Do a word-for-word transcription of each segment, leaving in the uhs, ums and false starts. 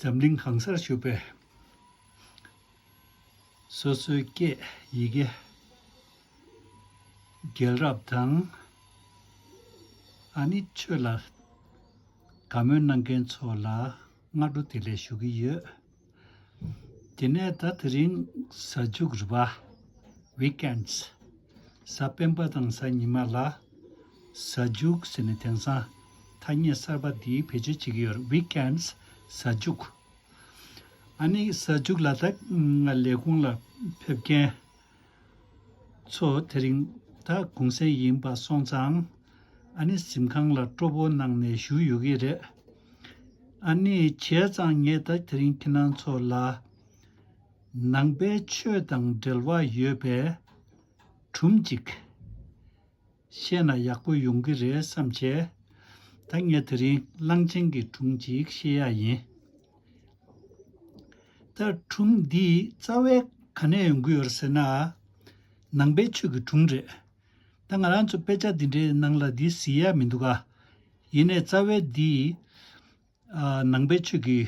འཛམ་གླིང་གང་སར་བཞུགས་པའི་སོ་སོའི་སྐད་ཡི་གེ་རྒྱལ་རབས་དང་ཨ་ནི་ཆོས་ལ་དགའ་མོས་གནང་མཁན་ཚོ་ལ་སྔ་དྲོ་བདེ་ལེགས་ཞུ་གི་ཡོད། དེ་ནས་ད་དེ་རིང་གཟའ་མཇུག་རེད་པ། Weekends། གཟའ་སྤེན་པ་དང་གཟའ་ཉི་མ་ལ་གཟའ་མཇུག་ཟེར་ནས་དེང་སང་ཐ་སྙད་གསར་པ་འདི་བེད་སྤྱོད་བྱེད་ཀྱི་ཡོད་རེད། Weekends། གཟའ་མཇུག་ཨ་ནི་གཟའ་མཇུག་ལ་ད་ང་ལས་ཁུངས་ལ་ཕེབས་མཁན་ཚོ་དེ་རིང་ད་གུང་སེང་ཡིན་པ་སོང་ཙང་ཨ་ནི་གཟིམ་ཁང་ལ་སྤྲོ་པོ་གནང་ནས་བཞུགས་ཡོད་ཀྱི་རེད། ཨ་ནི་བྱས་ཙང་ངས་ད་དེ་རིང་ཁྱེད་རང་ཚོ་ལ་ནང་པའི་ཆོས་དང་འབྲེལ་བ་ཡོད་པའི་སྒྲུང་གཅིག་བཤད་ན་ཡག་པོ་ཡོང་གི་རེད་བསམ་བྱས། ད་ངས་དེ་རིང་གླང་ཆེན་གྱི་སྒྲུང་གཅིག་བཤད་ཡ་ཡིན། ད་སྒྲུང་འདི་རྩ་བའི་ག་ནས་ཡོང་གི་ཡོད་རེད་ཟེར་ན། ནང་པའི་ཆོས་ཀྱི་སྒྲུང་རེད། ད་ང་རང་ཚོ་དཔེ་ཆ་འདི་འདྲའི་ནང་ལ་འདི་གཟིགས་ཡ་མི་འདུག་ག་ཡིན་ནའི་རྩ་བའི་འདི་ཨ། ནང་པའི་ཆོས་ཀྱི་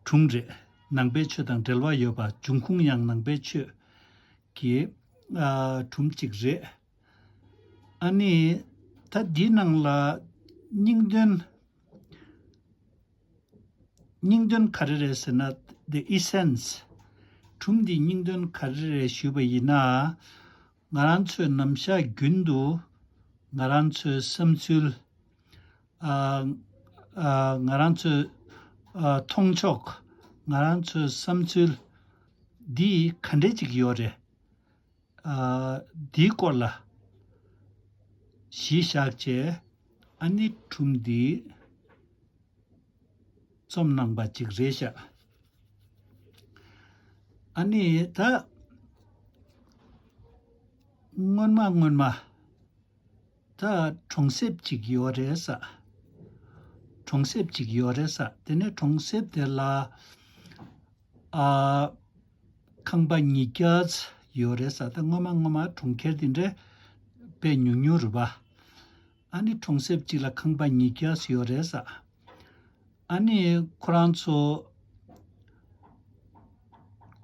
སྒྲུང་རེད། ནང་པའི་ཆོས་དང་འབྲེལ་བ་ཡོད་པ། འབྱུང་ཁུངས་ཡང་ནང་པའི་ཆོས་ཀྱི་ཨ། སྒྲུང་གཅིག་རེད། ཨ་ནི་ད་འདིའི་ནང་ལ་སྙིང་དོན། སྙིང་དོན་ག་རེ་རེད་ཟེར་ན། The essence། སྒྲུང་འདིའི་སྙིང་དོན་ག་རེ་རེད་ཞུས་པ་ཡིན་ན། ང་རང་ཚོས་ནམ་ཞག་རྒྱུན་དུ་ང་རང་ཚོའི་བསམ་ཚུལ། ཨ། ཨ། ང་རང་ཚོའི་ཨ། མཐོང་ཕྱོགས། ང་རང་ཚོའི་བསམ་ཚུལ་འདི་ག་འདྲས་ཅིག་ཡོད་རེད། ཨ། འདིའི་སྐོར་ལ་གཞི་བཞག་བྱས་ཨ་ནི་སྒྲུང་འདི་རྩོམ་གནང་པ་ཅིག་རེད་ཤག་ཨ་ནི་ད་སྔོན་མ་སྔོན་མ་ད་གྲོང་གསེབ་ཅིག་ཡོད་རེད་ས། གྲོང་གསེབ་ཅིག་ཡོད་རེད་ས། དེ་ནས་གྲོང་གསེབ་དེ་ལ་ཨ། ཁང་པ་ཉིས་བརྒྱ་ཡོད་རེད་ས། ད་སྔོན་མ་སྔོན་མ་གྲོང་ཁྱེར་དེ་འདྲ་དཔེ་ཉུང་ཉུང་རེད་པ། ཨ་ནི་གྲོང་གསེབ་ཅིག་ལ་ཁང་པ་ཉིས་བརྒྱ་ཡོད་རེད་ས། ཨ་ནི་ཁོ་རང་ཚོ་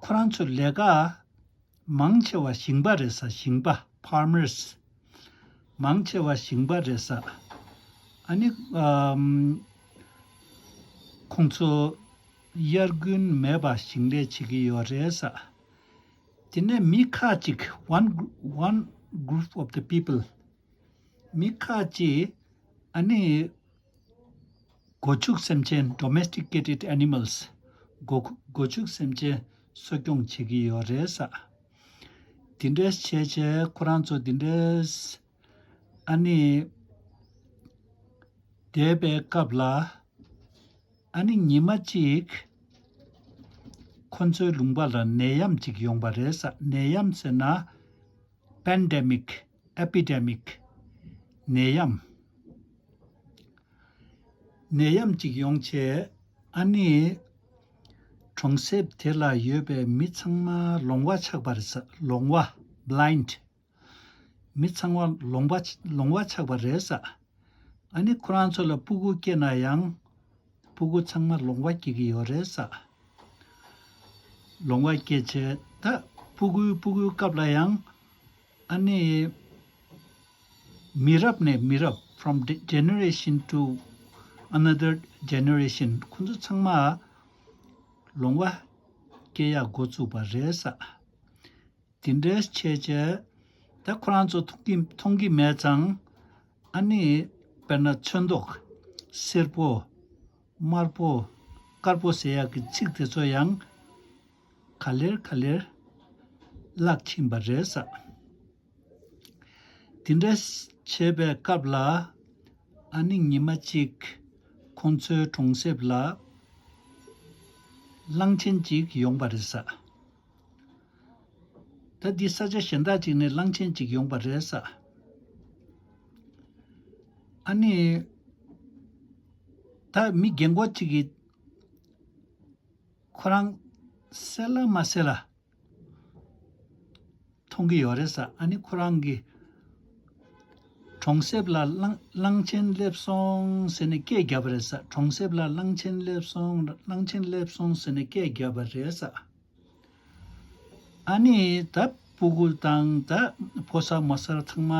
ཁོ་རང་ཚོ་ལས་ཀ་མང་ཆེ་བ་ཞིང་པ་རེད་ས། ཞིང་པ། Farmers། མང་ཆེ་བ་ཞིང་པ་རེད་ས། ཨ་ནི་ཨམ། ཁོང་ཚོ་དབྱར་དགུན་མེད་པ་ཞིང་ལས་བྱེད་ཀྱི་ཡོད་རེད་ས། དེ་ནས་མི་ཁག་ཅིག one gr- one group of the people། མི་ཁག་ཅིག་ཨ་ནི་སྒོ་ཕྱུགས་སེམས་ཅན། Domesticated animals། སྒོ་སྒོ་ཕྱུགས་སེམས་ཅན་གསོ་སྐྱོང་བྱེད་ཀྱི་ཡོད་རེད་ས། དེ་འདྲས་བྱས་བྱས་ཁོ་རང་ཚོ་དེ་འདྲས་ཨ་ནི་བསྡད་པའི་སྐབས་ལ་ཨ་ནི་ཉི་མ་གཅིག་ཁོ་ཚོའི་ལུང་པ་ལ་ནད་ཡམས་ཅིག་ཡོང་པ་རེད་ས། ནད་ཡམས་ཟེར་ན་པེན་ཌེ་མིག་ཨེ་པི་ཌེ་མིག་ནད་ཡམས། ནད་ཡམས་ཅིག་ཡོང་བྱས་ཨ་ནི་གྲོང་གསེབ་དེ་ལ་ཡོད་པའི་མི་ཚང་མ་ལོང་བ་ཆགས་པ་རེད་ས། ལོང་བ། Blind། མི་ཚང་མ་ལོང་བ་ལོང་བ་ཆགས་པ་རེད་ས། ཨ་ནི་ཁོ་རང་ཚོ་ལ་ཕྲུ་གུ་སྐྱེས་ན་ཡང་ཕྲུ་གུ་ཚང་མ་ལོང་བ་སྐྱེ་གི་ཡོད་རེད་ས། ལོང་བ་སྐྱེས་བྱས་ད་ཕྲུ་གུའི་ཕྲུ་གུའི་སྐབས་ལ་ཡང་ཨ་ནི་མི་རབས་ནས་མི་རབས། From the generation to another generation། ཁོ་ཚོ་ཚང་མ་ལོང་བ་སྐྱེ་ཡག་འགོ་བཙུགས་པ་རེད་ས། དེ་འདྲའི་བྱས་བྱས་ད་ཁོ་རང་ཚོ་མཐོང་གི་མཐོང་གི་མེད་ཙང་ཨ་ནི་དཔེར་ན་ཚོན་མདོག་སེར་པོ། དམར་པོ། དཀར་པོ་ཟེར་ཡག་གི་ཚིག་དེ་ཚོ་ཡང་ག་ལེར་ག་ལེར་བརླག་ཕྱིན་པ་རེད་ས། དེ་འདྲ་བྱས་པའི་སྐབས་ལ་ཨ་ནི་ཉི་མ་གཅིག་ཁོང་ཚོའི་གྲོང་གསེབ་ལ་གླང་ཆེན་གཅིག་ཡོང་པ་རེད་ས། ད་འདི་ས་ཆ་གཞན་དག་ཅིག་ནས་གླང་ཆེན་གཅིག་ཡོང་པ་རེད་ས། ཨ་ནི་ད་མི་རྒན་གོག་ཅིག་གིས་ཁོ་རང་གསལ་ལ་མ་གསལ་ལ་མཐོང་གི་ཡོད་རེད་ས། ཨ་ནི་ཁོ་རང་གིས་ གྲོང་གསེབ་ལ་གླང་གླང་ཆེན་སླེབས་སོང་ཟེར་ནས་སྐད་བརྒྱབ་པ་རེད་ས། གྲོང་གསེབ་ལ་གླང་ཆེན་སླེབས་སོང་། གླང་ཆེན་སླེབས་སོང་ཟེར་ནས་སྐད་བརྒྱབ་པ་རེད་ས། ཨ་ནི་ད་སྤུ་གུ་དང་ད་ཕོ་གསར་མོ་གསར་ཚང་མ་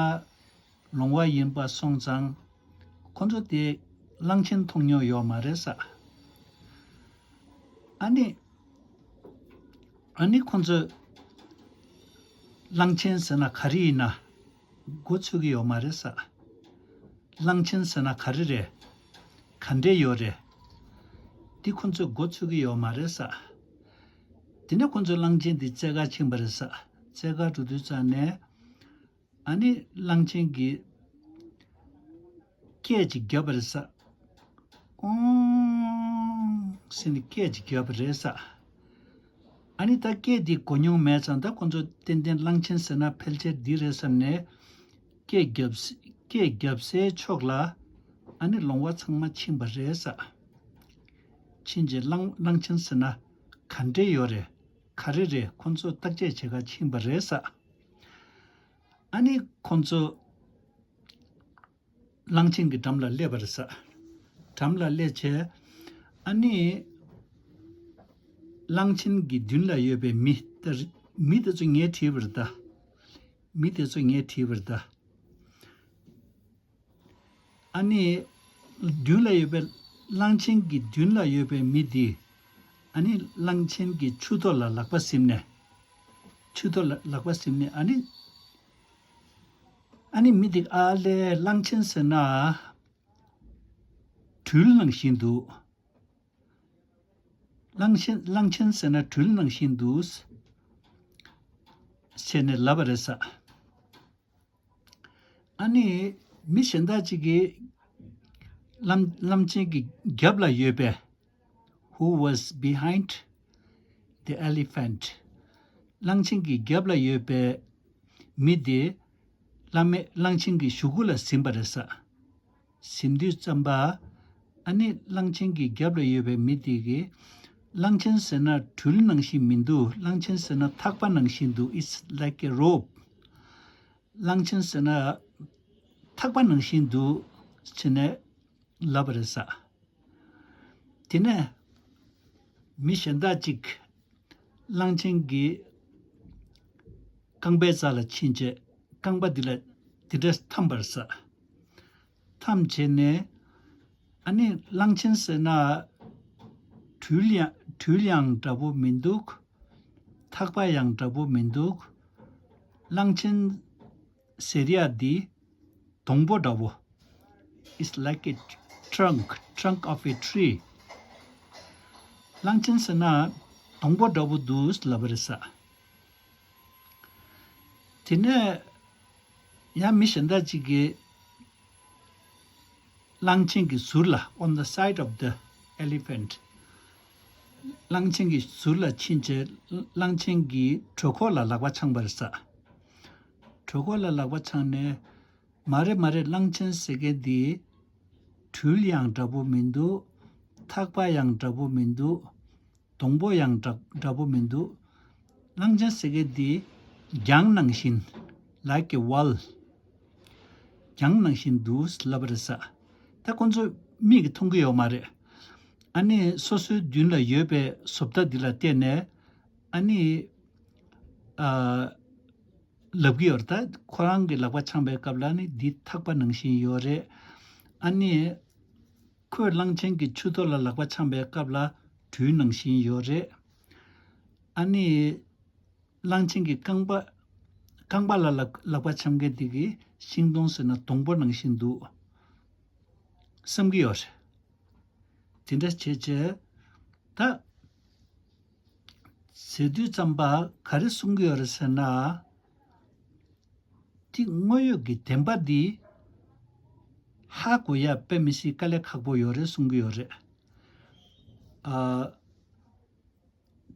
ལོང་བ་ཡིན་པ་སོང་ཙང་ཁོ་ཚོ་དེ་གླང་ཆེན་མཐོང་མྱོང་ཡོད་མ་རེད་ས། ཨ་ནི་ཨ་ནི་ཁོ་ཚོས་གླང་ཆེན་ཟེར་ན་ག་རེ་ཡིན་ན་མགོ་ཚོད་ཀྱི་ཡོད་མ་རེད་ས། གླང་ཆེན་ཟེར་ན་ག་རེ་རེད། ག་འདྲས་ཡོད་རེད། འདི་ཁོ་ཚོས་མགོ་ཚོད་ཀྱི་ཡོད་མ་རེད་ས། དེ་ནས་ཁོ་ཚོས་གླང་ཆེན་འདི་རྩེད་གར་ཕྱིན་པ་རེད་ས། རྩེད་གར་འགྲོ་དུས་ཙང་ནས་ཨ་ནི་གླང་ཆེན་གྱིས་སྐད་ཅིག་བརྒྱབ་པ་རེད་ས། ཀོང་ཟེར་ནས་སྐད་ཅིག་བརྒྱབ་པ་རེད་ས། ཨ་ནི་ད་སྐད་འདི་གོ་མྱོང་མེད་ཙང་ད་ཁོ་ཚོ་ཏན་ཏན་གླང་ཆེན་ཟེར་ན་ཕལ་ཆེར་འདི་རེད་བསམ་ནས་སྐད་བརྒྱབ་སྐད་བརྒྱབ་སའི་ཕྱོགས་ལ་ཨ་ནི་ལོང་བ་ཚང་མ་ཕྱིན་པ་རེད་ས། ཕྱིན་རྗེས་གླང་གླང་ཆེན་ཟེར་ན་ག་འདྲས་ཡོད་རེད། ག་རེ་རེད། ཁོ་ཚོ་བརྟག་དཔྱད་བྱེད་ག་ཕྱིན་པ་རེད་ས། ཨ་ནི་ཁོ་ཚོ་གླང་ཆེན་གྱི་འགྲམ་ལ་སླེབས་པ་རེད་ས། འགྲམ་ལ་སླེབས་བྱས་ཨ་ནི་གླང་ཆེན་གྱི་མདུན་ལ་ཡོད་པའི་མི་དེ་མི་དེ་ཚོ་ངས་བྲིས་པ་རེད་ད། མི་དེ་ཚོ་ངས་བྲིས་པ་རེད་ད། ཨ་ནི་མདུན་ལ་ཡོད་པའི་གླང་ཆེན་གྱི་མདུན་ལ་ཡོད་པའི་མི་དེ་ཨ་ནི་གླང་ཆེན་གྱི་མཆུ་ཏོ་ལ་ལག་པ་ཟིམ་ནས་མཆུ་ཏོ་ལ་ལག་པ་ཟིམ་ནས་ཨ་ནི་ཨ་ནི་མི་དེ་ཨ་ལས་གླང་ཆེན་ཟེར་ན་སྦྲུལ་ནང་བཞིན་འདུག་གླང་ཆེན་གླང་ཆེན་ཟེར་ན་སྦྲུལ་ནང་བཞིན་འདུག་ཟེར་ནས་ལབ་པ་རེད་ས། ཨ་ནི་མི་གཞན་དག་ཅིག་གིས་གླང་གླང་ཆེན་གྱི་རྒྱབ་ལ་ཡོད་པའི who was behind the elephant གླང་ཆེན་གྱི་རྒྱབ་ལ་ཡོད་པའི་མི་དེ་བླ་མས་གླང་ཆེན་གྱི་གཞུག་གུ་ལ་ཟིན་པ་རེད་ས། ཟིན་དུས་ཙམ་པ་ཨ་ནི་གླང་ཆེན་གྱི་རྒྱབ་ལ་ཡོད་པའི་མི་དེ་གིས་གླང་ཆེན་ཟེར་ན་སྦྲུལ་ནང་བཞིན་མི་འདུག་གླང་ཆེན་ཟེར་ན་ཐག་པ་ནང་བཞིན་འདུག It's like a rope གླང་ཆེན་ཟེར་ན་ཐག་པ་ནང་བཞིན་འདུག་ཟེར་ནས་ལབ་པ་རེད་ས། དེ་ནས་མི་གཞན་དག་ཅིག་གླང་ཆེན་གྱི་རྐང་པའི་རྩ་ལ་ཕྱིན་བྱས་རྐང་པ་འདི་ལ་འདི་འདྲ་འཐམས་པར་ས། འཐམས་བྱས་ནས་ཨ་ནི་གླང་ཆེན་ཟེར་ན་སྦྲུལ་ཡང་སྦྲུལ་ཡང་འདྲ་པོ་མི་འདུག་ཐག་པ་ཡང་འདྲ་པོ་མི་འདུག་གླང་ཆེན་ཟེར་ཡ་འདི་སྡོང་པོ་འདྲ་བོ། It's like a trunk, trunk of a tree. གླང་ཆེན་ཟེར་ན་སྡོང་པོ་འདྲ་བོ་འདུག་ལབ་པ་རེད་ས། དེ་ནས་ཡང་མི་གཞན་དག་ཅིག་གིས་གླང་ཆེན་གྱི་ཟུར་ལ on the side of the elephant གླང་ཆེན་གྱི་ཟུར་ལ་ཕྱིན་བྱས་གླང་ཆེན་གྱི་གྲོད་ཁོག་ལ་ལག་པ་འཆང་བར་ས། གྲོད་ཁོག་ལ་ལག་པ་འཆང་ནས་མ་རེད་མ་རེད་གླང་ཆེན་ཟེར་མཁན་འདི་སྦྲུལ་ཡང་འདྲ་པོ་མི་འདུག་ཐག་པ་ཡང་འདྲ་པོ་མི་འདུག་སྡོང་པོ་ཡང་འདྲ་འདྲ་པོ་མི་འདུག་གླང་ཆེན་ཟེར་མཁན་འདི་གྱང་ནང་བཞིན་like a wall གྱང་ནང་བཞིན་འདུག་ལབ་པ་རེད་ས། ད་ཁོང་ཚོ་མིག་གིས་མཐོང་གི་ཡོད་མ་རེད། ཨ་ནི་སོ་སོའི་མདུན་ལ་ཡོད་པའི་བཟོ་ལྟ་འདི་ལ་བལྟས་ནས་ཨ་ནི་ཨ་ལབ་ཀྱི་ཡོད་རེད། ད་ཁོ་རང་གི་ལག་པ་འཆང་པའི་སྐབས་ལ་ནི་འདི་ཐག་པ་ནང་བཞིན་ཡོད་རེད། ཨ་ནི་ཁོས་གླང་ཆེན་གྱི་མཆུ་ཏོ་ལ་ལག་པ་འཆང་པའི་སྐབས་ལ་སྦྲུལ་ནང་བཞིན་ཡོད་རེད། ཨ་ནི་གླང་ཆེན་གྱི་རྐང་པ་རྐང་པ་ལ་ལག་ལག་པ་འཆང་མཁན་དེ་གིས་ཤིང་སྡོང་ཟེར་ན་སྡོང་པོ་ནང་བཞིན་འདུག་བསམ་གྱི་ཡོད་རེད། དེ་འདྲ་བྱས་བྱས་ད་ཟེར་དུས་ཙམ་པ་ག་རེ་གསུང་གི་ཡོད་རེད་ཟེར་ན། དེ་དངོས་ཡོད་ཀྱི་བདེན་པ་འདི་ཧ་གོ་ཡ་དཔེ་མི་སྲིད་དཀའ་ལས་ཁག་པོ་ཡོད་རེད་གསུང་གི་ཡོད་རེད། ཨ།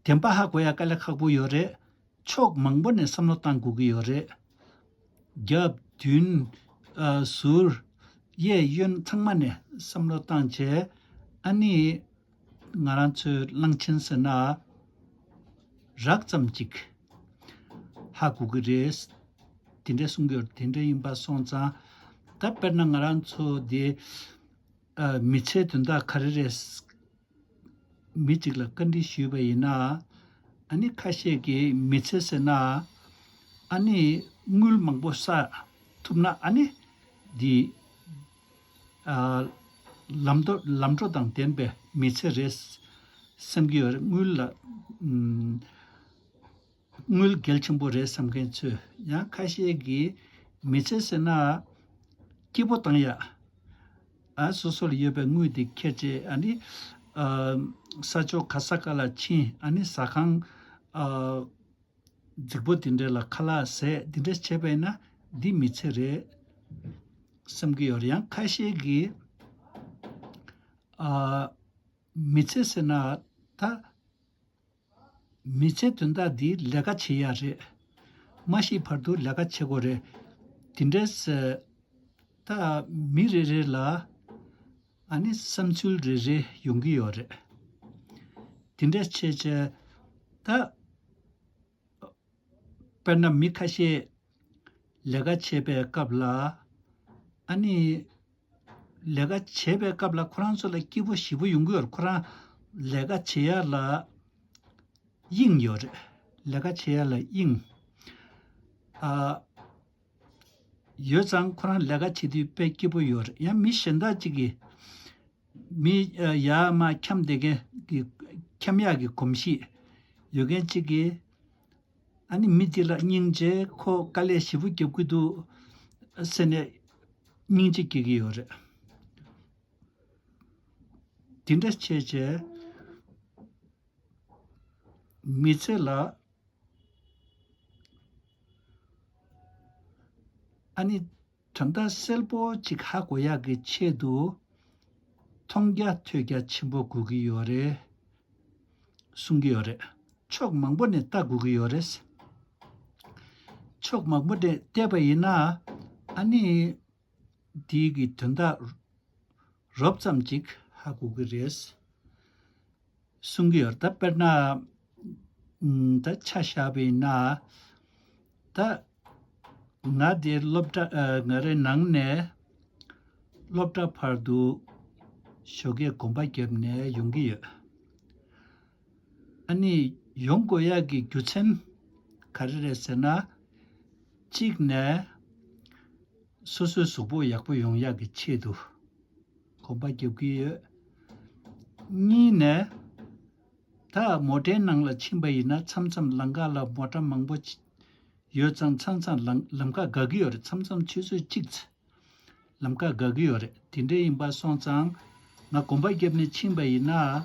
བདེན་པ་ཧ་གོ་ཡ་དཀའ་ལས་ཁག་པོ་ཡོད་རེད། ཕྱོགས་མང་པོ་ནས་བསམ་བློ་བཏང་དགོས་ཀྱི་ཡོད་རེད། རྒྱབ་མདུན་ཨ་ཟུར་གཡས་གཡོན་ཚང་མ་ནས་བསམ་བློ་བཏང་བྱས་ཨ་ནི། ང་རང་ཚོའི་གླང་ཆེན་ཟེར་ན་རགས་ཙམ་ཅིག་ཧ་གོ་གི་རེད། དེ་འདྲ་གསུང་གི་ཡོད། དེ་འདྲ་ཡིན་པ་སོང་ཙང་ ད་དཔེར་ན་ང་རང་ཚོ་འདི་ཨ་མི་ཚེའི་དོན་དག་ག་རེ་རེད། མི་གཅིག་ལ་བཀའ་འདྲི་ཞུས་པ་ཡིན་ན། ཨ་ནི་ཁ་ཤས་ཀྱིས་མི་ཚེ་ཟེར་ན་ཨ་ནི་དངུལ་མང་པོ་བསགས་ཐུབ་ན་ཨ་ནི་འདི་ཨ་ལམ་འགྲོ་ལམ་འགྲོ་དང་ལྡན་པའི་མི་ཚེ་རེད་བསམ་གྱི་ཡོད་རེད། དངུལ་ལ་ཨམ། དངུལ་གལ་ཆེན་པོ་རེད་བསམ་མཁན་ཚོས། ཡང་ཁ་ཤས་ཀྱིས་མི་ཚེ་ཟེར་ན་སྐྱིད་པོ་བཏང་ཡ། ཨ་སོ་སོ་ལ་ཡོད་པའི་དངུལ་དེ་ཁྱེར་བྱས་ཨ་ནི་ཨ་ས་ཕྱོགས་ག་ས་ག་ལ་ཕྱིན། ཨ་ནི་ཟ་ཁང་ཨ་རྫིག་པོ་དེ་འདྲ་ལ་ཁ་ལག་ཟས་དེ་འདྲ་བྱས་པ་ཡིན་ན་འདི་མི་ཚེ་རེད་བསམ་གྱི་ཡོད་རེད། ཡང་ཁ་ཤས་ཀྱིས་ཨ་མི་ཚེ་ཟེར་ན་ད། མི་ཚེ་དོན་དག་འདི་ལས་ཀ་བྱེད་ཡ་རེད། མ་ཤི་བར་དུ་ལས་ཀ་བྱེད་དགོས་རེད། དེ་འདྲས་ད་མི་རེ་རེ་ལ་ཨ་ནི་བསམ་ཚུལ་རེ་རེ་ཡོང་གི་ཡོད་རེད། དེ་འདྲས་བྱས་བྱས་ད་དཔེར་ན་མི་ཁ་ཤས་ལས་ཀ་བྱེད་པའི་སྐབས་ལ་ཨ་ནི་ལས་ཀ་བྱེད་པའི་སྐབས་ལ་ཁོ་རང་ཚོ་ལ་སྐྱིད་པོ་ཞེ་པོ་ཡོང་གི་ཡོད་རེད། ཁོ་རང་ལས་ཀ་བྱེད་ཡ་ལ་དབྱིངས་ཡོད་རེད། ལས་ཀ་བྱེད་ཡ་ལ་དབྱིངས་ཨ་ཡོད་ཙང་ཁོ་རང་ལས་ཀ་བྱེད་དུས་དཔེ་སྐྱིད་པོ་ཡོད་རེད། ཡང་མི་གཞན་དག་ཅིག་གིས་མི་ཡར་མར་འཁྱམས་བསྡད་མཁན་གྱི་འཁྱམས་ཡག་གི་གོམས་གཤིས་ཡོད་མཁན་གཅིག་གིས་ཨ་ནི་མི་དེ་ལ་སྙིང་རྗེ། ཁོ་དཀའ་ལས་ཞེ་པོ་རྒྱབ་ཀྱི་འདུག་ཟེར་ནས་སྙིང་རྗེ་སྐྱེ་གི་ཡོད་རེད། དེ་འདྲ་བྱས་བྱས་མི་ཚེ་ལ་ཨ་ནི་དོན་དག་གསལ་པོ་ཅིག་ཧ་གོ་ཡག་གི་ཆེད་དུ་མཐོང་རྒྱ་ཐོས་རྒྱ་ཆེན་པོ་དགོས་ཀྱི་ཡོད་རེད་གསུང་གི་ཡོད་རེད། ཕྱོགས་མང་པོ་ནས་ལྟ་དགོས་ཀྱི་ཡོད་རེད། ཕྱོགས་མང་པོ་ནས་བལྟས་པ་ཡིན་ན་ཨ་ནི་དེའི་གི་དོན་དག་རོབ་ཙམ་ཅིག་ཧ་གོ་གི་རེད། གསུང་གི་ཡོད། ད་དཔེར་ན་ཨམ་ད་ཆ་བཞག་པ་ཡིན་ན་ད་ང་དེ་སློབ་གྲྭ་ཨ་ང་རའི་ནང་ནས་སློབ་གྲྭ་བར་དུ་ཞོགས་ཀས་གོམ་པ་བརྒྱབ་ནས་ཡོང་གི་ཡོད། ཨ་ནི་ཡོང་དགོས་ཡག་གི་རྒྱུ་མཚན་ག་རེ་རེད་ཟེར་ན། གཅིག་ནས་སོ་སོའི་གཟུགས་པོ་ཡག་པོ་ཡོང་ཡག་གི་ཆེད་དུ་གོམ་པ་རྒྱབ་ཀྱི་ཡོད། གཉིས་ནས་ད་མོ་ཊའི་ནང་ལ་ཕྱིན་པ་ཡིན་ན་མཚམས་མཚམས་ལམ་ཁ་ལ་མོ་ཊ་མང་པོ་ཡོད་ཙང་མཚམས་མཚམས་ལམ་ལམ་ཁ་འགག་གི་ཡོད་རེད། མཚམས་མཚམས་ཆུ་ཚོད་གཅིག་ཙམ་ལམ་ཁ་འགག་གི་ཡོད་རེད། དེ་འདྲ་ཡིན་པ་སོང་ཙང་ང་གོམ་པ་བརྒྱབ་ནས་ཕྱིན་པ་ཡིན་ན་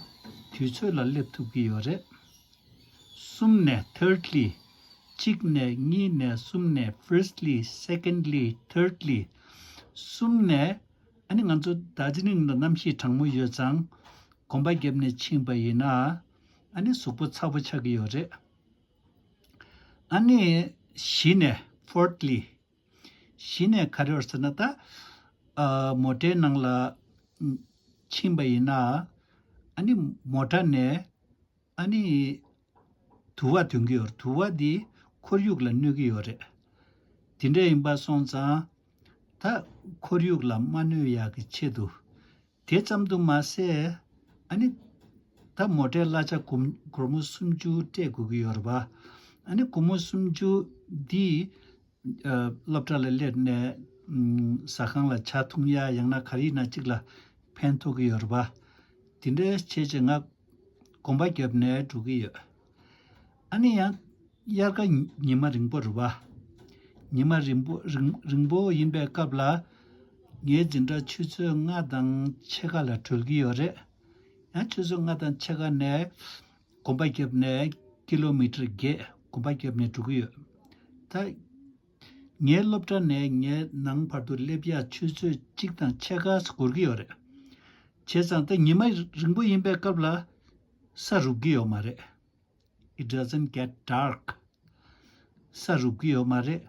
དུས་ཚོད་ལ་སླེབས་ཐུབ་ཀྱི་ཡོད་རེད། གསུམ་ནས་thirdly། གཅིག་ནས་གཉིས་ནས་གསུམ་ནས་firstly, secondly, thirdly། གསུམ་ནས་ཨ་ནི་ང་ཚོ་དར་ཇི་ལིང་ལ་གནམ་གཤིས་གྲང་མོ་ཡོད་ཙང་གོམ་པ་བརྒྱབ་ནས་ཕྱིན་པ་ཡིན་ན་ཨ་ནི་གཟུགས་པོ་ཚ་པོ་ཆགས་ཀྱི་ཡོད་རེད། ཨ་ནི་བཞི་ནས་fourthly། གཞི་ནས་ག་རེ་ཡོད་ཟེར་ན་ད་ཨ་མོ་ཊའི་ནང་ལ་ཕྱིན་པ་ཡིན་ན་ཨ་ནི་མོ་ཊ་ནས་ཨ་ནི་དུ་བ་ཐོན་གྱི་ཡོད་རེད། དུ་བ་འདི་ཁོར་ཡུག་ལ་གནོད་ཀྱི་ཡོད་རེད། དེ་འདྲ་ཡིན་པ་སོང་ཙང་ད་ཁོར་ཡུག་ལ་མ་གནོད་ཡག་གི་ཆེད་དུ། དེ་ཙམ་དུ་མ་ཟད་ཨ་ནི་ད་མོ་ཊའི་གླ་ཆ་སྒོར་སྒོར་མོ་སུམ་ཅུ་སྤྲད་དགོས་ཀྱི་ཡོད་རེད་པ། ཨ་ནི་སྒོར་མོ་སུམ་ཅུ་འདི་ཨ་སློབ་གྲྭ་ལ་སླེབས་ནས་ཨམ་ཟ་ཁང་ལ་ཇ་འཐུང་ཡ་ཡང་ན་ག་རེ་ཡིན་ན་གཅིག་ལ་ཕན་ཐོགས་ཀྱི་ཡོད་རེད་པ། དེ་འདྲའི་བྱས་བྱས་ང་གོམ་པ་བརྒྱབ་ནས་འགྲོ་གི་ཡོད། ཨ་ནི་ཡང་དབྱར་ཁ་ཉི་མ་རིང་པོ་རེད་པ། ཉི་མ་རིང་པོ་རིང་རིང་པོ་ཡིན་པའི་སྐབས་ལ་ངའི་འཛིན་གྲྭ་ཆུ་ཚོད་ལྔ་དང་ཕྱེད་ཀ་ལ་གྲོལ་གྱི་ཡོད་རེད། ཡང་ཆུ་ཚོད་ལྔ་དང་ཕྱེད་ཀ་ནས་གོམ་པ་བརྒྱབ་ནས་ཀི་ལོ་མི་ཊར་བརྒྱད་གོམ་པ་བརྒྱབ་ནས་འགྲོ་གི་ཡོད། ད་ངའི་སློབ་གྲྭ་ནས་ངའི་ནང་བར་དུ་སླེབས་ཡ་ཆུ་ཚོད་གཅིག་དང་ཕྱེད་ཀ་འགོར་གྱི་ཡོད་རེད། བྱས་ཙང་ད་ཉི་མ་རིང་པོ་ཡིན་པའི་སྐབས་ལ་ས་རུབ་ཀྱི་ཡོད་མ་རེད། It doesn't get dark. ས་རུབ་ཀྱི་ཡོད་མ་རེད།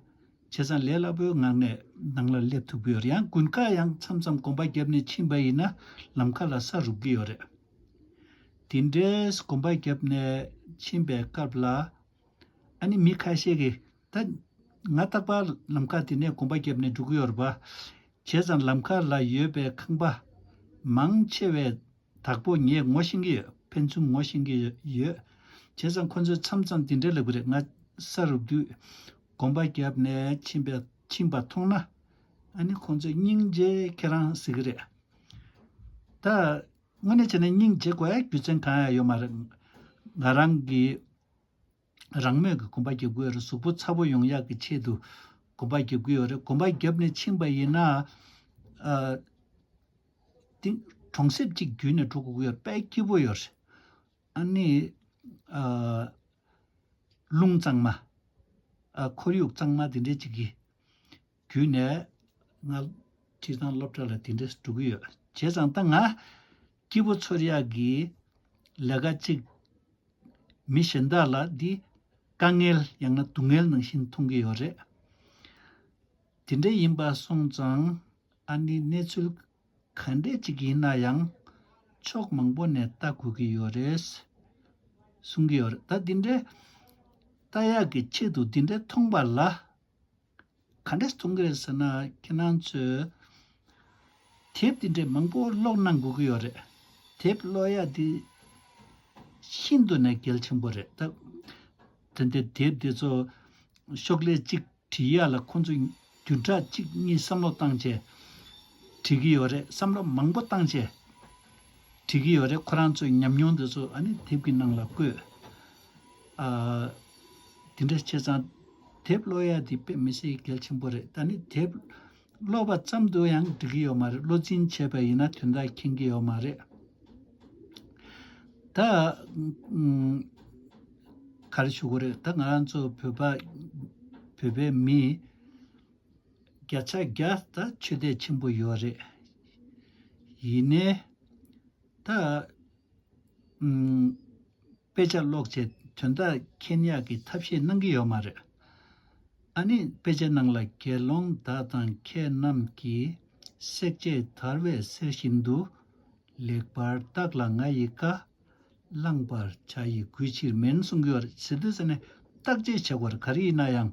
བྱས་ཙང་ལས་སླ་པོའི་ངང་ནས་ནང་ལ་སླེབས་ཐུབ་ཀྱི་ཡོད་རེད། ཡང་དགུན་ཁ་ཡང་མཚམས་མཚམས་གོམ་པ་བརྒྱབ་ནས་ཕྱིན་པ་ཡིན་ན་ལམ་ཁ་ལ་ས་རུབ་ཀྱི་ཡོད་རེད། དེ་འདྲའི་གོམ་པ་བརྒྱབ་ནས་ཕྱིན་པའི་སྐབས་ལ་ཨ་ནི་མི་ཁ་ཤས་ཀྱིས་ད་ང་རྟག་པར་ལམ་ཁ་དེ་ནས་གོམ་པ་བརྒྱབ་ནས་འགྲོ་གི་ཡོད་རེད་པ། བྱས་ཙང་ལམ་ཁ་ལ་ཡོད་པའི་ཁང་པ་མང་ཆེ་བའི་བདག་པོ་ངས་ངོ་ཤེས་ཀྱི་ཡོད། ཕན་ཚུན་ངོ་ཤེས་ཀྱི་ཡོད། བྱས་ཙང་ཁོ་ཚོས་མཚམས་མཚམས་འདི་འདྲ་ལབ་ཀྱི་རེད། ང་ས་རུབ་དུས་གོམ་པ་བརྒྱབ་ནས་ཕྱིན་པ་ཕྱིན་པ་མཐོང་ན། ཨ་ནི་ཁོ་ཚོས་སྙིང་རྗེ་ཁྱེད་རང་ཟེར་གྱི་རེད། ད་དངོས་གནས་བྱས་ན་སྙིང་རྗེ་དགོས་ཡ་རྒྱུ་མཚན་གང་ཡང་ཡོད་མ་རེད། ང་རང་གི་རང་མོས་ཀྱི་གོམ་པ་རྒྱབ་ཀྱི་ཡོད་རེད། གཟུགས་པོ་ཚ་པོ་ཡོང་ཡག་གི་ཆེད་དུ་གོམ་པ་རྒྱབ་ཀྱི་ཡོད་རེད། གོམ་པ་བརྒྱབ་ནས་ཕྱིན་པ་ཡིན་ན། ཨ། དེ་གྲོང་གསེབ་ཅིག་བརྒྱུད་ནས་འགྲོ་དགོས་ཀྱི་ཡོད་རེད། དཔེ་སྐྱིད་པོ་ཡོད་རེད། ཨ་ནི། ཨ། རླུང་གཙང་མ། ཨ། ཁོར་ཡུག་གཙང་མ་དེ་འདྲས་ཅིག་གི་བརྒྱུད་ནས་ང་སྤྱིར་བཏང་སློབ་གྲྭ་ལ་དེ་འདྲས་འགྲོ་གི་ཡོད། བྱས་ཙང་ད་ང་སྐྱིད་པོ་ཚོར་ཡག་གི་ལས་ཀ་ཅིག་མི་གཞན་དག་ལ་འདི་དཀའ་ངལ་ཡང་ན་སྡུག་བསྔལ་ནང་བཞིན་མཐོང་གི་ཡོད་རེད། དེ་འདྲ་ཡིན་པ་སོང་ཙང་ཨ་ནི་གནས་ཚུལ་ག་འདྲས་ཅིག་ཡིན་ན་ཡང་ཕྱོགས་མང་པོ་ནས་ལྟ་དགོས་ཀྱི་ཡོད་རེད། གསུང་གི་ཡོད་རེད། ད་འདི་འདྲའི་ལྟ་ཡག་གི་ཆེད་དུ་འདི་འདྲའི་མཐོང་པ་ལ། ག་འདྲས་མཐོང་གི་རེད་ཟེར་ན། ཁྱེད་རང་ཚོས་དེབ་འདི་འདྲའི་མང་པོ་ཀློག་གནང་དགོས་ཀྱི་ཡོད་རེད། དེབ་ཀློག་ཡག་འདི་ཤིན་ཏུ་ནས་གལ་ཆེན་པོ་རེད། ད་དེ་འདྲའི་དེབ་འདི་ཚོ་ཤོག་ལྷེ་གཅིག་བྲིས་ཡག་ལ་ཁོང་ཚོས་བདུན་ཕྲག་གཅིག་གཉིས་བསམ་བློ་བཏང་བྱས་བྲིས་ཀྱི་ཡོད་རེད། བསམ་བློ་མང་པོ་བཏང་བྱས་བྲིས་ཀྱི་ཡོད་རེད། ཁོ་རང་ཚོའི་ཉམས་མྱོང་དེ་ཚོ་ཨ་ནི་དེབ་ཀྱི་ནང་ལ་བཀོད། ཨ། དེ་འདྲ་བྱས་ཙང་དེབ་ཀློག་ཡག་དེ་དཔེ་མི་སྲིད་གལ་ཆེན་པོ་རེད། ད་ནི་དེབ་ཀློག་པ་ཙམ་དུ་ཡང་འགྲིག་གི་ཡོད་མ་རེད། བློ་འཛིན་བྱས་པ་ཡིན་ན་དོན་དག་མཁྱེན་གྱི་ཡོད་མ་རེད། ད། ཨུམ། ག་རེ་ཞུ་དགོས་རེད། ད་ང་རང་ཚོ་བོད་པ་བོད་པའི་མི་བརྒྱ་ཆ་བརྒྱ་ད་ཆོས་དད་ཆེན་པོ་ཡོད་རེད། ཡིན་ནའི་ད། ཨུམ། དཔེ་ཆ་ཀློག་བྱས་དོན་དག་མཁྱེན་ཡག་གི་ཐབས་ཤེས་གནང་གི་ཡོད་མ་རེད། ཨ་ནི་དཔེ་ཆ་ནང་ལ་དགེ་སློང་དག་དང་མཁས་རྣམས་ཀྱིས། བསྲེག་བཅད་དར་བའི་གསེར་བཞིན་དུ། ལེགས་པར་བརྟགས་ལ་ང་ཡི་བཀའ། བླངས་པར་བྱ་ཡི་གུས་ཕྱིར་མིན། གསུང་གི་ཡོད་རེད། ཟེར་དུས་ཟེར་ནས་བརྟག་དཔྱད་བྱེད་དགོས་རེད། ག་རེ་ཡིན་ན་ཡང་།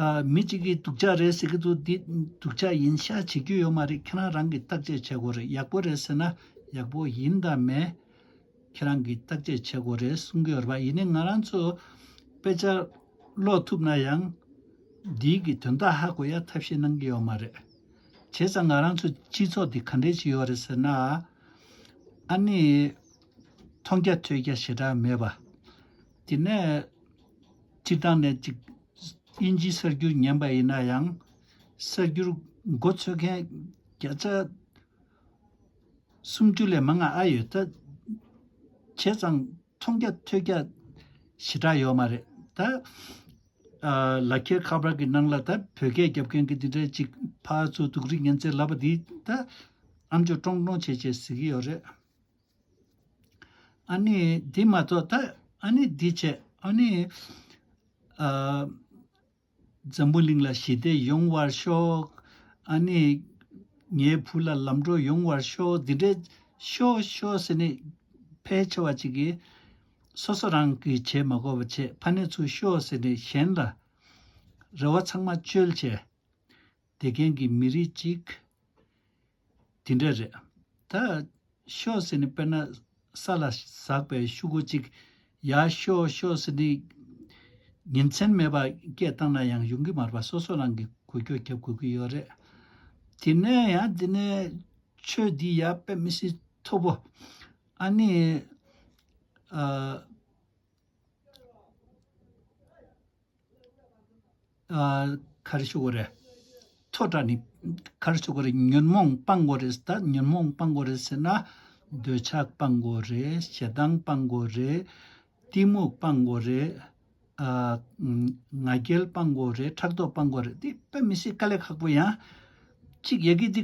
ཨ། མི་གཅིག་གིས་སྡུག་ཅག་རེད་ཟེར་གྱི་འདུག་འདི་སྡུག་ཅག་ཡིན་ཤག་བྱེད་རྒྱུ་ཡོད་མ་རེད། ཁྱེད་རང་རང་གིས་བརྟག་དཔྱད་བྱེད་དགོས་རེད། ཡག་པོ་རེད་ཟེར་ན་ཡག་པོ་ཡིན་དང་མེད་ཁྱེད་རང་གིས་བརྟག་དཔྱད་བྱེད་དགོས་རེད་གསུང་གི་ཡོད་རེད་པ། ཡིན་ནའི་ང་རང་ཚོ་དཔེ་ཆ་ཀློག་ཐུབ་ན་ཡང་འདིའི་གི་དོན་དག་ཧ་གོ་ཡ་ཐབས་ཤེས་གནང་གི་ཡོད་མ་རེད། བྱས་ཙང་ང་རང་ཚོ་སྤྱི་ཚོགས་འདི་ག་འདྲས་ཅིག་ཡོད་རེད་ཟེར་ན། ཨ་ནི། མཐོང་རྒྱ་ཐོས་རྒྱ་ཞེ་དྲག་མེད་པ། དེ་ནས་སྤྱིར་བཏང་ནས་ཅིག་དབྱིན་ཇིའི་གསར་འགྱུར་ཉན་པ་ཡིན་ན་ཡང་། གསར་འགྱུར་མགོ་ཚོས་མཁན་བརྒྱ་ཆ་སུམ་ཅུ་ལས་མང་ང་ཨ་ཡོད་ད། བྱས་ཙང་མཐོང་རྒྱ་ཐོས་རྒྱ་ཞེ་དྲག་ཡོད་མ་རེད་ད། ཨ། ལག་འཁྱེར་ཁ་པར་གྱི་ནང་ལ་ད་བོད་སྐད་རྒྱབ་མཁན་གྱི་འདི་འདྲའི་ཅིག་ཕར་ཚུར་སྡུག་རུས་ངན་ཚད་ལབ་པ་འདི་ད་ཨམ་ཅོག་ཀྲོང་ཀྲོང་བྱས་བྱས་ཟེར་གྱི་ཡོད་རེད། ཨ་ནི་འདི་མ་གཏོགས་ད་ཨ་ནི་འདི་བྱས་ཨ་ནི། ཨ། འཛམ་བུ་གླིང་ལ་ཞི་བདེ་ཡོང་བར་ཤོག་ཨ་ནི་ངའི་བུ་ལ་ལམ་འགྲོ་ཡོང་བར་ཤོག་འདི་འདྲའི་ཤོག་ཤོག་ཟེར་ནས་ཕལ་ཆེ་བ་ཅིག་གིས་སོ་སོ་རང་གིས་བྱེད་མ་དགོས་པ་བྱེད། ཕ་ནས་ཚུར་ཤོག་ཟེར་ནས་གཞན་ལ་རེ་བ་ཚང་མ་བཅོལ་བྱས། དེ་མཁན་གྱི་མི་རིགས་གཅིག་དེ་འདྲ་རེད། ད་ཤོག་ཟེར་ནས་དཔེར་ན་ས་ལ་ཟགས་པའི་ཤུ་གུ་གཅིག་ཡར་ཤོག་ཤོག་ཟེར་ནས་ཉིན་མཚན་མེད་པར་སྐད་བཏང་ན་ཡང་ཡོང་གི་མ་རེད་པ། སོ་སོ་རང་གི་འགུལ་སྐྱོད་རྒྱབ་དགོས་ཀྱི་ཡོད་རེད། དེ་ནས་ཡང་དེ་ནས་ཆོས་འདི་ཡར་དཔེ་མི་སྲིད་མཐོ་པོ། ཨ་ནི། ཨ། ཨ། ག་རེ་ཞུ་དགོས་རེད། མཐོ་དྲགས་ནི་ག་རེ་ཞུ་དགོས་རེད། ཉོན་མོངས་སྤང་དགོས་རེད། ད་ཉོན་མོངས་སྤང་དགོས་རེད་ཟེར་ན། འདོད་ཆགས་སྤང་དགོས་རེད། ཞེ་སྡང་སྤང་དགོས་རེད། གཏི་མུག་སྤང་དགོས་རེད། ཨ། ང་རྒྱལ་སྤང་དགོས་རེད། ཕྲག་དོག་སྤང་དགོས་རེད། འདི་དཔེ་མི་སྲིད་དཀའ་ལས་ཁག་པོ་ཡང་གཅིག་ཡ་གི་འདི་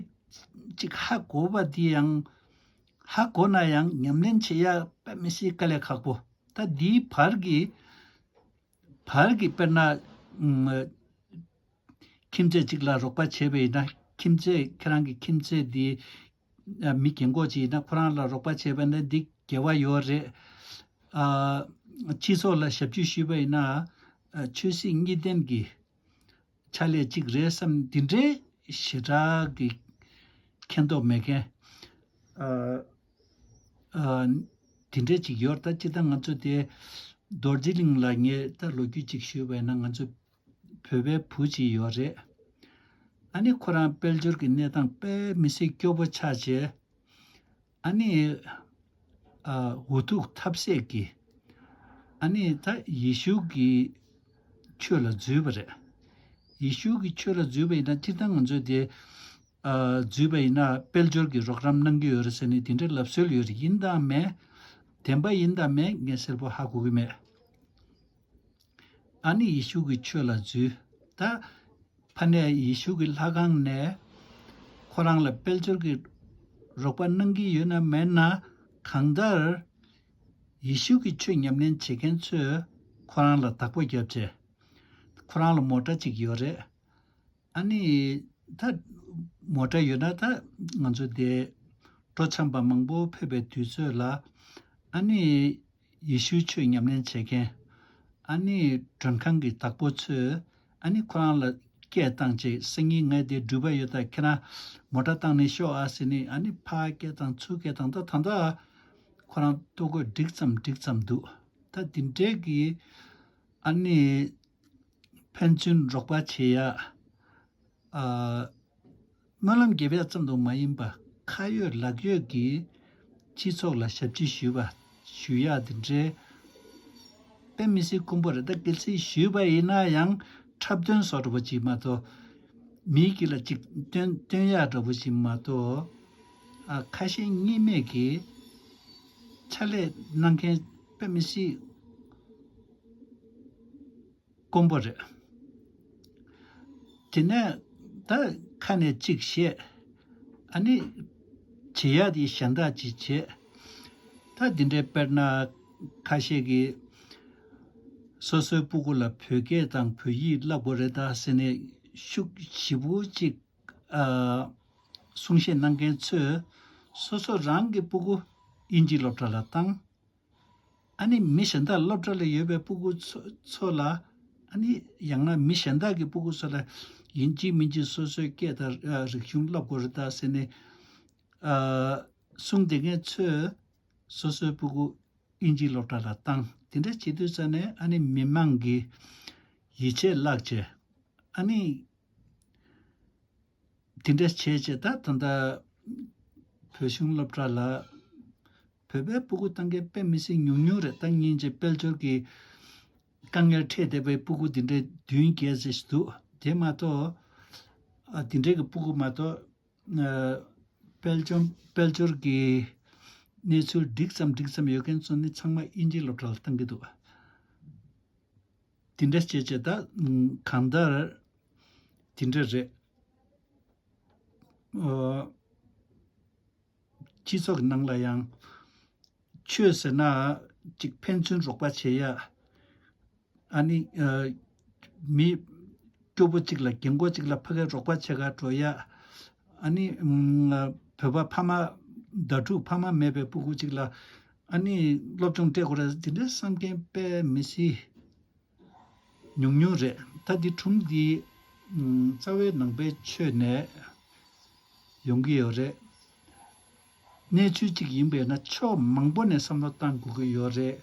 གཅིག་ཧ་གོ་བ་འདི་ཡང་ཧ་གོ་ན་ཡང་ཉམས་ལེན་བྱེད་ཡ་དཔེ་མི་སྲིད་དཀའ་ལས་ཁག་པོ། ད་འདིའི་བར་གྱི་བར་གྱི་དཔེར་ན། ཨ། ཁྱིམ་མཚེས་གཅིག་ལ་རོགས་པ་བྱས་པ་ཡིན་ན། ཁྱིམ་མཚེས་ཁྱེད་རང་གི་ཁྱིམ་མཚེས་འདི་མི་རྒན་གོག་ཅིག་ཡིན་ན་ཁོ་རང་ལ་རོགས་པ་བྱས་པ་ན་འདི་དགེ་བ་ཡོད་རེད། ཨ། སྤྱི་ཚོགས་ལ་ཞབས་ཞུ་ཞུས་པ་ཡིན་ན། ཨ། ཆོས་སྲིད་གཉིས་ལྡན་གྱི་ཕྱག་ལས་གཅིག་རེད་བསམ་འདི་འདྲའི་ ཞེ་དྲག་གི་མཁྱེན་རྟོགས་མེད་མཁན། ཨ། ཨ། དེ་འདྲས་ཅིག་ཡོད་རེད། ད་སྤྱིར་བཏང་ང་ཚོ་དེ་རྡོ་རྗེ་གླིང་ལ་ངས་ད་ལོ་རྒྱུས་ཅིག་ཞུས་པ་ཡིན་ན། ང་ཚོ་བོད་པའི་བུ་ཅིག་ཡོད་རེད། ཨ་ནི་ཁོ་རང་དཔལ་འབྱོར་གྱི་གནས་སྟངས་དཔེ་མི་སྲིད་སྐྱོ་པོ་ཆགས་བྱས། ཨ་ནི། ཨ། འུ་ཐུག་ཐབས་ཟད་ཀྱིས། ཨ་ནི་ད་ཡེ་ཤུ་གི་ཆོས་ལ་འཛུལ་བ་རེད། ཡེ་ཤུ་གི་ཆོས་ལ་འཛུལ་བ་ཡིན་ན། སྤྱིར་བཏང་ང་ཚོས་དེ། ཨ། འཛུལ་བ་ཡིན་ན་དཔལ་འབྱོར་གྱི་རོགས་རམ་གནང་གི་ཡོད་རེད་ཟེར་ནས་དེ་འདྲའི་ལབ་སྲོལ་ཡོད་རེད། ཡིན་དང་མེད། བདེན་པ་ཡིན་དང་མེད་ངས་གསལ་པོ་ཧ་གོ་གི་མེད། ཨ་ནི་ཡེ་ཤུ་གི་ཆོས་ལ་འཛུལ། ད་ཕ་ནས་ཡེ་ཤུ་གི་ལྷ་ཁང་ནས་ཁོ་རང་ལ་དཔལ་འབྱོར་གྱི་རོགས་པ་གནང་གི་ཡོད་ན་མེད་ན། གང་ལྟར་ཡེ་ཤུ་གི་ཆོས་ཉམས་ལེན་བྱེད་མཁན་ཚོས་ཁོ་རང་ལ་བདག་པོ་བརྒྱབ་བྱས། ཁོ་རང་ལ་མོ་ཊ་གཅིག་ཡོད་རེད། ཨ་ནི། ད་མོ་ཊ་ཡོད་ན་ད་ང་ཚོ་དེ་སྤྲོ་འཆམ་པ་མང་པོ་ཕེབས་པའི་དུས་ཚོད་ལ། ཨ་ནི་ཡེ་ཤུའི་ཆོས་ཉམས་ལེན་བྱེད་མཁན། ཨ་ནི་མགྲོན་ཁང་གི་བདག་པོ་ཚོས་ཨ་ནི་ཁོ་རང་ལ་སྐད་བཏང་བྱས། སང་ཉིན་ངས་དེ་འགྲུལ་པ་ཡོད་ད། ཁྱེད་རང་མོ་ཊ་བཏང་ནས་ཤོག་ཨ་ཟེར་ནས། ཨ་ནི་ཕར་སྐད་བཏང་ཚུར་སྐད་བཏང་། ད་ད་ལྟ་ཁོ་རང་ལྟོ་གོས་འགྲིག་ཙམ་འགྲིག་ཙམ་འདུག་ད་དེ་འདྲའི་གི་ཨ་ནི་ཕན་ཚུན་རོགས་པ་བྱེད་ཡ། ཨ། སྨོན་ལམ་རྒྱབ་ཡ་ཙམ་དུ་མ་ཡིན་པ། ཁ་ཡོད་ལག་ཡོད་ཀྱིས་སྤྱི་ཚོགས་ལ་ཞབས་ཕྱི་ཞུས་པ་ཞུ་ཡ་དེ་འདྲའི་དཔེ་མི་སྲིད་དཀོན་པོ་རེད། ད་གལ་སྲིད་ཞུས་པ་ཡིན་ན་ཡང་འཁྲབ་སྟོན་བཟོ་འདྲ་པོ་ཅིག་མ་གཏོགས། མིའི་དཀྱིལ་ལ་ཅིག་སྟོན་སྟོན་ཡ་འདྲ་པོ་ཅིག་མ་གཏོགས། ཨ། ཁ་ཞེ་གཉིས་མེད་ཀྱིས་ཕྱག་ལས་གནང་མཁན་དཔེ་མི་སྲིད་དཀོན་པོ་རེད། དེ་ནས་ད་ཁ་ནས་གཅིག་བཤད། ཨ་ནི་བྱེད་ཡ་དེ་གཞན་དག་ཅིག་བྱེད། ད་འདི་འདྲའི་དཔེར་ན་ཁ་ཤས་ཀྱིས་སོ་སོའི་སྤུ་གུ་ལ་བོད་སྐད་དང་བོད་ཡིག་བསླབ་དགོས་རེད་ད་ཟེར་ནས་ཤུགས་ཞེ་པོ་ཅིག་ཨ། གསུང་བཤད་གནང་མཁན་ཚོས་སོ་སོ་རང་གི་སྤུ་གུ་དབྱིན་ཇི་སློབ་གྲྭ་ལ་བཏང་། ཨ་ནི་མི་གཞན་དག་སློབ་གྲྭ་ལ་ཡོད་པའི་སྤུ་གུ་ཚོ་ཚོ་ལ། ཨ་ནི་ཡང་ན་མི་གཞན་དག་གི་སྤུ་གུ་ཚོ་ལ་ཡིན་གཅིག་མིན་གཅིག་སོ་སོའི་སྐད་དང་རིག་གཞུང་བསླབ་དགོས་རེད་ད་ཟེར་ནས། ཨ། གསུང་བསྡད་མཁན་ཚོས་སོ་སོའི་སྤུ་གུ་དབྱིན་ཇིའི་སློབ་གྲྭ་ལ་བཏང་། དེ་འདྲ་བྱེད་དུས་ཙ་ནས་ཨ་ནི་མི་མང་གི་ཡིད་ཆེས་བརླག་བྱས། ཨ་ནི། དེ་འདྲ་བྱས་བྱས་ད་ད་ལྟ་བོད་གཞུང་སློབ་གྲྭ་ལ་བོད་པའི་སྤུ་གུ་བཏང་མཁན་དཔེ་མི་སྲིད་ཉུང་ཉུང་རེད། ད་སྙིང་རྗེ་དཔལ་འབྱོར་གྱི་དཀའ་ངལ་འཕྲད་བསྡད་པའི་སྤུ་གུ་དེ་འདྲའི་བདུན་བརྒྱད་ཙམ་ཞིག་འདུག་དེ་མ་གཏོགས། ཨ། དེ་འདྲའི་གི་སྤུ་གུ་མ་གཏོགས། ཨ། དཔལ་འབྱོར་དཔལ་འབྱོར་གྱི་གནས་ཚུལ་འགྲིག་ཙམ་འགྲིག་ཙམ་ཡོད་མཁན་ཚོ་ནི་ཚང་མ་དབྱིན་ཇིའི་སློབ་གྲྭ་ལ་བཏང་གི་འདུག་དེ་འདྲ་བྱས་བྱས་ད་གང་ལྟར་དེ་འདྲ་རེད། ཨོ། སྤྱི་ཚོགས་ཀྱི་ནང་ལ་ཡང་ཆོས་ཟེར་ན་ཅིག་ཕན་ཚུན་རོགས་པ་བྱེད་ཡ། ཨ་ནི། ཨ། མི་སྐྱོ་པོ་གཅིག་ལ་རྒན་གོག་གཅིག་ལ་ཕ་གིར་རོགས་པ་བྱེད་ག་འགྲོ་ཡ། ཨ་ནི། ཨུམ། བོད་པ་ཕ་མ་ཟླ་དྲུག་ཕ་མ་མེད་པའི་སྤུ་གུ་གཅིག་ལ་ཨ་ནི་སློབ་སྦྱོང་སྤྲད་དགོས་རེད། དེ་འདྲའི་བསམ་མཁན་དཔེ་མི་སྲིད་ཉུང་ཉུང་རེད། ད་འདི་སྒྲུང་འདི་ཨུམ། རྩ་བའི་ནང་པའི་ཆོས་ནས་ཡོང་གི་ཡོད་རེད། གནས་ཚུལ་གཅིག་ཡིན་པས་ན་ཕྱོགས་མང་པོ་ནས་བསམ་བློ་བཏང་དགོས་ཀྱི་ཡོད་རེད།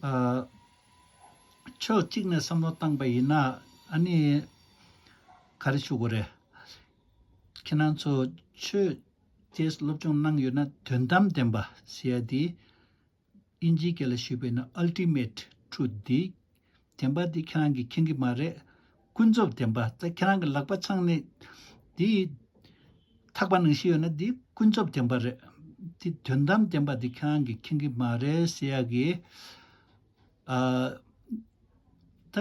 ཨ། ཕྱོགས་གཅིག་ནས་བསམ་བློ་བཏང་པ་ཡིན་ན་ཨ་ནི་ག་རེ་ཞུ་དགོས་རེད། ཁྱེད་རང་ཚོ་ཆོས་དེ་སློབ་སྦྱོང་གནང་ཡོད་ན་དོན་དམ་བདེན་པ་ཟེར་ཡ་དེ། དབྱིན་ཇིའི་སྐད་ལ་ཞུས་པས་ན་Ultimate Truth འདི་བདེན་པ་འདི་ཁྱེད་རང་གིས་མཁྱེན་གྱི་མ་རེད། ཀུན་རྫོབ་བདེན་པ། ད་ཁྱེད་རང་གི་ལག་པ་འཆང་ནས་འདི་ཐག་པ་ནང་བཞིན་ཡོད་ན་འདི་ཀུན་རྫོབ་བདེན་པ་རེད། འདི་དོན་དམ་བདེན་པ་འདི་ཁྱེད་རང་གིས་མཁྱེན་གྱི་མ་རེད་ཟེར་ཡ་གི། ཨ། ད་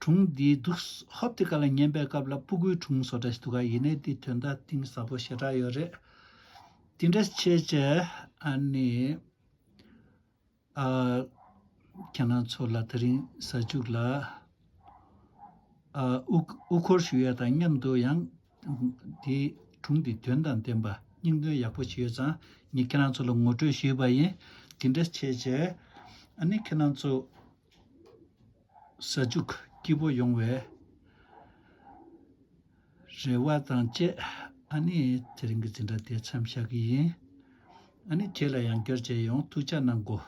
སྒྲུང་འདི་འདུག་ཧོབ་དེ་ག་ལ་ཉན་པའི་སྐབས་ལ་སྤུ་གུའི་སྒྲུང་བཟོ་འདྲ་ཞིག་འདུག་ག་ཡིན་ནའི་འདི་དོན་དག་གཏིང་ཟབ་པོ་ཞེ་དྲག་ཡོད་རེད། དེ་འདྲ་བྱས་བྱས་ཨ་ནི། ཨ། ཁྱེད་རང་ཚོ་ལ་དེ་རིང་གཟའ་མཇུག་ལ། ཨ། དབུ་དབུ་འཁོར་ཞུ་ཡ་དང་མཉམ་དུ་ཡང་། དེ་སྒྲུང་དེ་དོན་དང་ལྡན་པ་སྙིང་དོན་ཡག་པོ་ཞིག་ཡོད་ཙང་ངས་ཁྱེད་རང་ཚོ་ལ་ངོ་སྤྲོད་ཞུས་པ་ཡིན། དེ་འདྲ་བྱས་བྱས་ཨ་ནི་ཁྱེད་རང་ཚོ་གཟའ་མཇུག་སྐྱིད་པོ་ཡོང་བའི། རེ་བ་དང་བཅས་ཨ་ནི་དེ་རིང་གི་འཛིན་གྲྭ་དེ་མཚམས་བཞག་གི་ཡིན། ཨ་ནི་རྗེས་ལ་ཡང་བསྐྱར་མཇལ་ཡོང་། ཐུགས་ཅག་གནང་གོ།